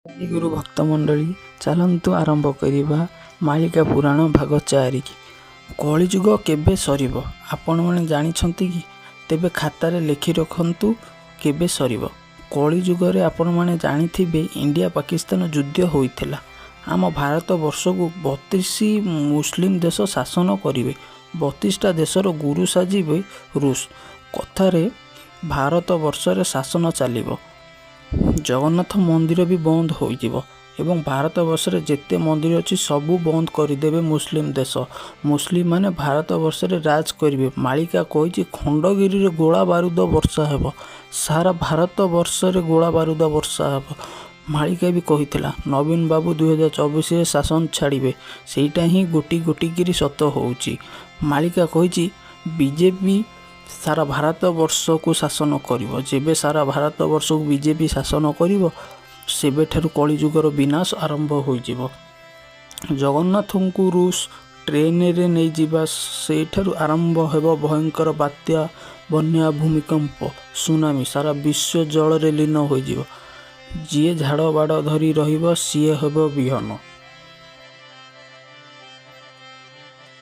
ଗୁରୁ ଭକ୍ତମଣ୍ଡଳୀ, ଚାଲନ୍ତୁ ଆରମ୍ଭ କରିବା ମାଳିକା ପୁରାଣ ଭାଗ 4। କଳିଯୁଗ କେବେ ସରିବ ଆପଣମାନେ ଜାଣିଛନ୍ତି କି? ତେବେ ଖାତାରେ ଲେଖି ରଖନ୍ତୁ କେବେ ସରିବ। କଳିଯୁଗରେ ଆପଣମାନେ ଜାଣିଥିବେ ଇଣ୍ଡିଆ ପାକିସ୍ତାନ ଯୁଦ୍ଧ ହୋଇଥିଲା। ଆମ ଭାରତ ବର୍ଷକୁ 32 ମୁସଲିମ ଦେଶ ଶାସନ କରିବେ। 32ଟା ଦେଶର ଗୁରୁ ସାଜିବେ ରୁଷ। କଥାରେ ଭାରତ ବର୍ଷରେ ଶାସନ ଚାଲିବ। ଜଗନ୍ନାଥ ମନ୍ଦିର ବି ବନ୍ଦ ହୋଇଯିବ ଏବଂ ଭାରତ ବର୍ଷରେ ଯେତେ ମନ୍ଦିର ଅଛି ସବୁ ବନ୍ଦ କରିଦେବେ ମୁସଲିମ ଦେଶ। ମୁସଲିମମାନେ ଭାରତ ବର୍ଷରେ ରାଜ କରିବେ। ମାଳିକା କହିଛି ଖଣ୍ଡଗିରିରେ ଗୋଳା ବାରୁଦ ବର୍ଷା ହେବ। ସାରା ଭାରତ ବର୍ଷରେ ଗୋଳା ବାରୁଦ ବର୍ଷା ହେବ। ମାଳିକା ବି କହିଥିଲା ନବୀନ ବାବୁ 2024ରେ ଶାସନ ଛାଡ଼ିବେ। ସେଇଟା ହିଁ ଗୋଟି ଗୋଟିକିରି ସତ ହେଉଛି। ମାଳିକା କହିଛି ବିଜେପି ସାରା ଭାରତ ବର୍ଷକୁ ଶାସନ କରିବ। ଯେବେ ସାରା ଭାରତ ବର୍ଷକୁ ବିଜେପି ଶାସନ କରିବ, ସେବେଠାରୁ କଳିଯୁଗର ବିନାଶ ଆରମ୍ଭ ହୋଇଯିବ। ଜଗନ୍ନାଥଙ୍କୁ ରୁଷ ଟ୍ରେନରେ ନେଇଯିବା, ସେଇଠାରୁ ଆରମ୍ଭ ହେବ ଭୟଙ୍କର ବାତ୍ୟା, ବନ୍ୟା, ଭୂମିକମ୍ପ, ସୁନାମି। ସାରା ବିଶ୍ୱ ଜଳରେ ଲୀନ ହୋଇଯିବ। ଯିଏ ଝାଡ଼ ବାଡ଼ ଧରି ରହିବ ସିଏ ହେବ ବିହନ।